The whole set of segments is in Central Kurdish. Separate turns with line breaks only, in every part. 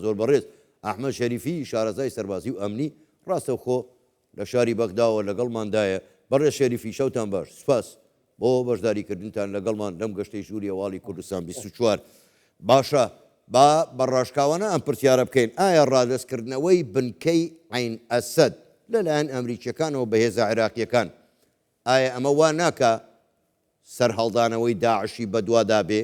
زۆر بەڕێز ئەحمەد شەریفی شارەزای سەربازی و ئەمنی ڕاستەوخۆ لە شاری بەغداوە لەگەڵماندایە. بەڕێز شەریفی شەوتان باش، سوپاس بۆ بەشداریکردنتان لەگەڵمان لەم گەشتەی ژووری هەواڵی کوردستان 24. باشە با بە ڕاشکاوانە ئەم پرسیارە بکەین، ئایا ڕادەستکردنەوەی بنکەی عەین ئەسەد لەلایەن ئەمریکییەکانەوە بە هێزە عێراقییەکان، ئایا ئەمە وا ناکا سەرهەڵدانەوەی داعشی بەدوادا بێ؟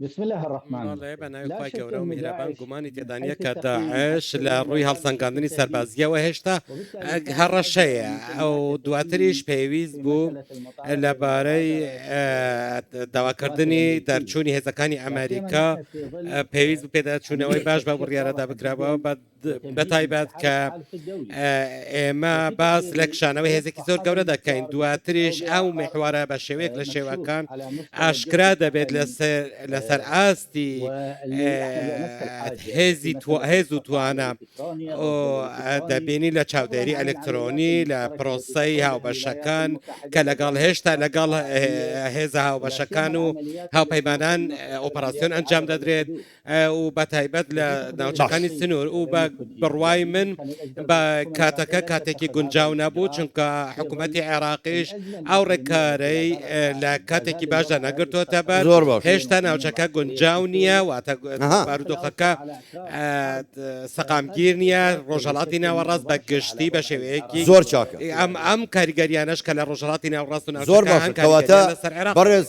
بەڵێ، بە ناوی خوای گەورە و میهرەبان، گومانی تێدا نییە کە داعش لە ڕووی هەڵسەنگاندنی سەربازییەوە هێشتا هەڕەشەیە و دواتریش پێویست بوو لەبارەی داواکردنی دەرچوونی هێزەکانی ئەمریکا پێویست بوو پێداچوونەوەی باش بە بڕیارەدا بکرابەوە بە بەتایبەت کە ئێمە باس لە کشانەوەی هێزێکی زۆر گەورە دەکەین دواتریش ئەو میحوارە بە شێوەیەک لە شێوەکان ئاشکرا دەبێت لەسەر لەسەر ئاستی هێزی هێز و توانا دەبینی لە چاودێری ئەلکترۆنی لە پرۆسەی هاوبەشەکان کە لەگەڵ هێشتا لەگەڵ هێزە هاوبەشەکان و هاوپەیمانان ئۆپەراسیۆن ئەنجام دەدرێت و بە تایبەت لە ناوچەکانی سنوور و بە بڕوای من بە کاتەکە کاتێکی گونجاو نەبوو چونکە حکوومەتی عێراقیش ئەو ڕێکارەی لە کاتێکی باشدا نەگرتووەتە بەر
زۆر باش
هێشتا ناوچەکە گونجاو نییە واتە بارودۆخەکە سەقامگیر نییە ڕۆژهەڵاتی ناوەڕاست بە گشتی بە شێوەیەکی
زۆر چاکە
ئەم ئەم کاریگەریانەش کە لە ڕۆژهەڵاتی ناوەڕاست و
زۆر
ناوچەکە
باشە
هەن
کەواتە
کاریگەریان لەسەر عێراق
بەڕێز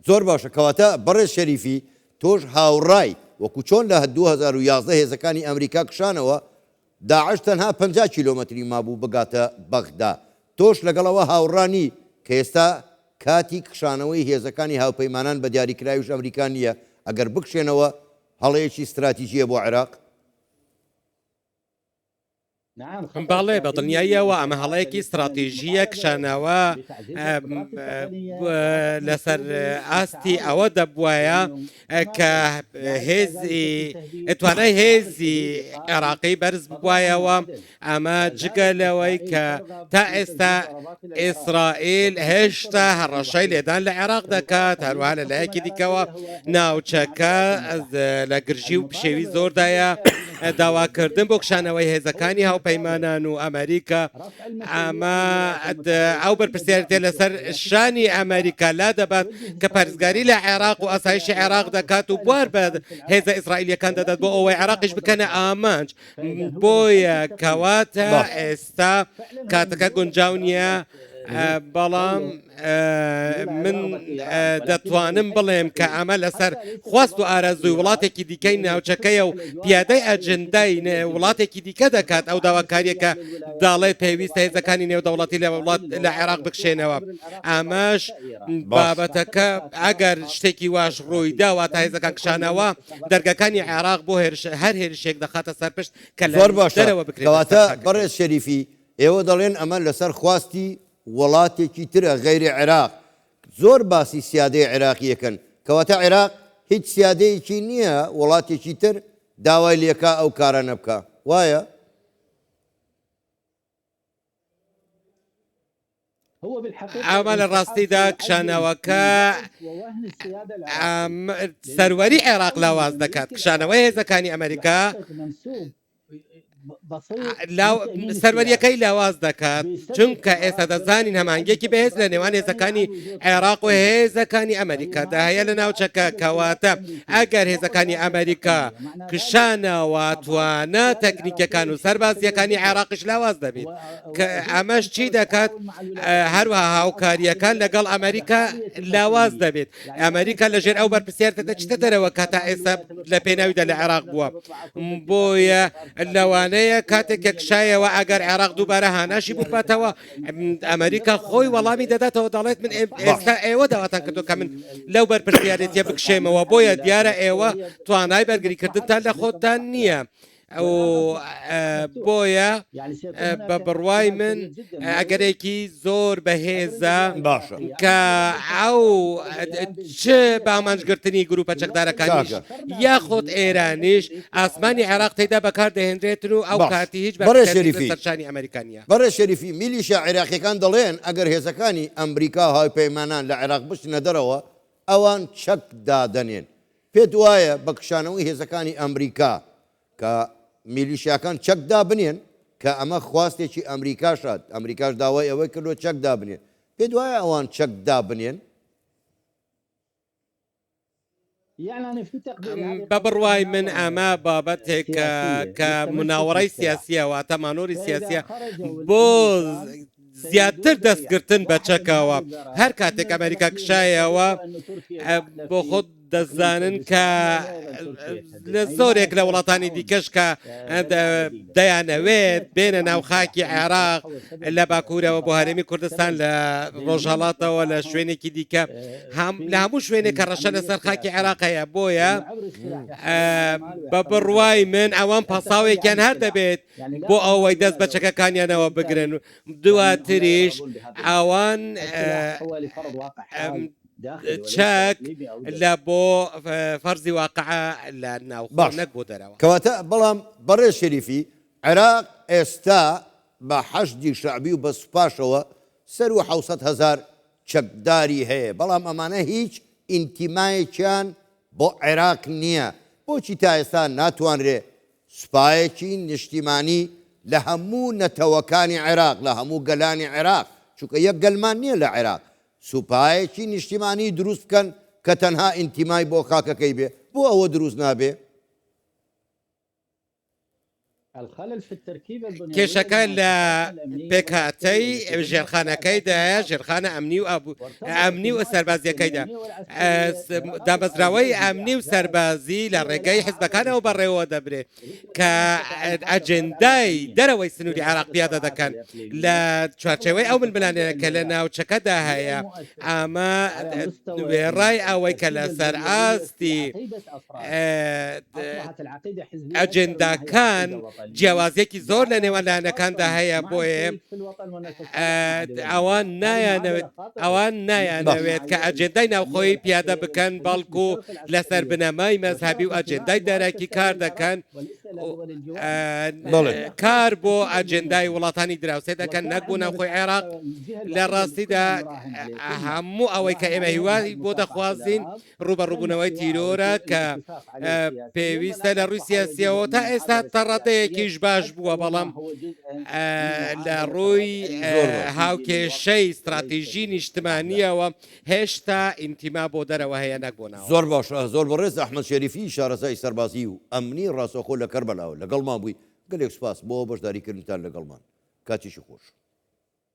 زۆر باشە کەواتە بەڕێز شەریفی تۆش هاوڕای، وەکو چۆن لە 2011 هێزەکانی ئەمریکا کشانەوە، داعش تەنها 50 کیلۆمەتری مابوو بگاتە بەغدا، تۆش لەگەڵ ئەوە هاوڕا نی کە ئێستا کاتی کشانەوەی هێزەکانی هاوپەیمانان بە دیاریکراویش ئەمریکا نییە، ئەگەر بکشێنەوە هەڵەیەکی ستراتیجییە بۆ عێراق؟
بەڵێ، بە دڵنیاییەوە ئەمە هەڵەیەکی ستراتیژییە، کشانەوە لەسەر ئاستی ئەوە دەبوایە کە هێزی توانای هێزی عێراقی بەرز ببوایەوە، ئەمە جگە لەوەی کە تا ئێستا ئیسرائیل هێشتا هەڕەشەی لێدان لە عێراق دەکات، هەروەها لە لایەکی دیکەوە ناوچەکە لە گرژی و پشێوی زۆردایە. داواکردن بۆ کشانەوەی هێزەکانی هاوپەیمانان و ئەمریکا ئەمە ئەو بەرپرسیارێتیە لەسەر شانی ئەمریکا لا دەبات کە پارێزگاری لە عێراق و ئاسایشی عێراق دەکات و بوار بە هێزە ئیسرائیلیەکان دەدات بۆ ئەوەی عێراقیش بکەنە ئامانج بۆیە کەواتە ئێستا کاتەکە گونجاو نییە بەڵام من دەتوانم بڵێم کە ئەمە لەسەر خواست و ئارەزووی وڵاتێکی دیکەی ناوچەکەیە و پیادەی ئەجندای وڵاتێکی دیکە دەکات ئەو داواکاریە کە داڵێت پێویستە هێزەکانی نێودەوڵەتی لە وڵات لە عێراق بکشێنەوە ئەمەش بابەتەکە ئەگەر شتێکی واش ڕوویدا واتە هێزەکان کشانەوە دەرگەکانی عێراق بۆ هێرش هەر هێرشێک دەخاتە سەر پشت کە لە
زۆر باشە
دەرەوە بکرێتە سەر
کەواتە
خاکەکەی.
بەڕێز شەریفی ئێوە دەڵێن ئەمە لەسەر خواستی وڵاتێکی ترە غەیری عێراق، زۆر باسی سیادەی عێراقی ئەکەن، کەواتە عێراق هیچ سیادەیەکی نییە وڵاتێکی تر داوای لێکا ئەو کارانە بکا وایە؟
ئەمە لە ڕاستیدا کشانەوەکە سەروەری عێراق لاواز دەکات، کشانەوەی هێزەکانی ئەمریکا سەروەریەکەی لاواز دەکات چونکە ئێستا دەزانین هەمانگێکی بەهێز لە نێوان هێزەکانی عێراق و هێزەکانی ئەمریکادا هەیە لە ناوچەکە کەواتە ئەگەر هێزەکانی ئەمریکا کشانەوە توانە تەکنیکەکان و سەربازیەکانی عێراقیش لاواز دەبێت کە ئەمەش چی دەکات هەروەها هاوکاریەکان لەگەڵ ئەمریکا لاواز دەبێت ئەمریکا لەژێر ئەو بەرپرسیارتە دەچتە دەرەوە کە تا ئێستا لە پێناویدا لە عێراق بووە بۆیە لەوانەیە کاتێک کە کشایەوە ئەگەر عێراق دووبارە هاناشی بباتەوە ئەمریکا خۆی وەڵامی دەداتەوە دەڵێت من ئێستا ئێوە داواتان کردو کە من لەو بەرپرسیارێتیە بکشێمەوە بۆیە دیارە ئێوە توانای بەرگریکردنتان لە خۆتان نییە. بۆیە بە بڕوای من ئەگەرێکی زۆر بەهێزە
باشە
کە ئەو چ بە ئامانجگرتنی گروپە چەکدارەکانیش
چاکە.
یاخود ئێرانیش ئاسمانی عێراق تێدا بەکار دەهێنرێتن و ئەو
باش.
کاتی هیچ
بەڕێز
بەرپرسیارێتی
شەریفی.
لەسەر شانی ئەمریکا نییە.
بەڕێز شەریفی، میلیشیا عێراقیەکان دەڵێن ئەگەر هێزەکانی ئەمریکا و هاوپەیمانان لە عێراق بچنە دەرەوە، ئەوان چەک دادەنێن. پێت وایە بە کشانەوەی هێزەکانی ئەمریکا کە میلیشیاکان چەک دابنێن، کە ئەمە خواستێکی ئەمریکاشە، ئەمریکاش داوای ئەوەی کردووە چەک دابنێن، پێت وایە ئەوان چەک دابنێن؟
بە بڕوای من ئەمە بابەتێکە کە مناوەڕەی سیاسیە واتە مانۆری سیاسیە بۆ زیاتر دەستگرتن بە چەکەوە هەر کاتێک ئەمریکا کشایەوە بۆ خۆت دەزانن کە لە زۆرێک لە وڵاتانی دیکەش کە دەیانەوێت بێنە ناو خاکی عێراق لە باکوورەوە بۆ هەرێمی کوردستان لە ڕۆژهەڵاتەوە لە شوێنێکی دیکە هەم لە هەموو شوێنێک کە ڕەشە لەسەر خاکی عێراق هەیە بۆیە بە بڕوای من ئەوان پاساوێکیان هەر دەبێت بۆ ئەوەی دەست بە چەکەکانیانەوە بگرن دواتریش ئەوان چەک لە بۆ فەرزی واقعە لە ناوخۆ
باش
نەک بۆ دەرەوە.
کەواتە بەڵام بەڕێز شەریفی عێراق ئێستا بە حەشدی شەعبی و بە سوپاشەوە سەروو 700 هەزار چەکداری هەیە بەڵام ئەمانە هیچ ئینتیمایەکیان بۆ عێراق نییە بۆچی تا ئێستا ناتوانرێ سوپایەکی نیشتیمانی لە هەموو نەتەوەکانی عێراق، لە هەموو گەلانی عێراق، چونکە یەک گەلمان نییە لە عێراق، سوپایەکی نیشتیمانی دروست بکەن کە تەنها ئینتیمای بۆ خاکەکەی بێ، بۆ ئەوە دروست نابێ؟
کێشەکە لە پێکهاتەی ژێرخانەکەیدایە، ژێرخانە ئەمنی و ئەمنی و سەربازیەکەیدا. دامەزراوەی ئەمنی و سەربازی لە ڕێگەی حزبەکانەوە بەڕێوە دەبرێت کە ئەجێندای دەرەوەی سنووری عێراق پیادە دەکەن لە چوارچێوەی ئەو ململانێیە کە لە ناوچەکەدا هەیە ئەمە وێڕای ئەوەی کە لەسەر ئاستی ئەجێنداکان جیاوازیەکی زۆر لە نێوان لایەنەکاندا هەیە بۆیە ئەوان نایانەوێت ئەوان نایانەوێت کە ئەجێندای ناوخۆیی پیادە بکەن بەڵکو لەسەر بنەمای مەزهەبی و ئەجێندای دەرەکی کار دەکەن کار بۆ ئەجێندای وڵاتانی دراوسێ دەکەن نەک بۆ ناوخۆی عێراق لە ڕاستیدا هەموو ئەوەی کە ئێمە هیوای بۆ دەخوازین ڕووبەڕووبوونەوەی تیرۆرە کە پێویستە لە ڕووی سیاسیەوە تا ئێستا تەڕادەیەکیش باش بووە بەڵام لە ڕووی هاوکێشەی ستراتیژی نیشتمانیەوە هێشتا ئینتیما بۆ دەرەوە هەیە نەک بۆ ناوەوە.
زۆر باشە زۆر بەڕێز ئەحمەد شەریفی شارەزای سەربازی و ئەمنی ڕاستەوخۆ لە کەربەلاوە لەگەڵمان بووی گەلێک سوپاس بۆ بەشداری کردنتان لەگەڵمان کاتێکی خۆش.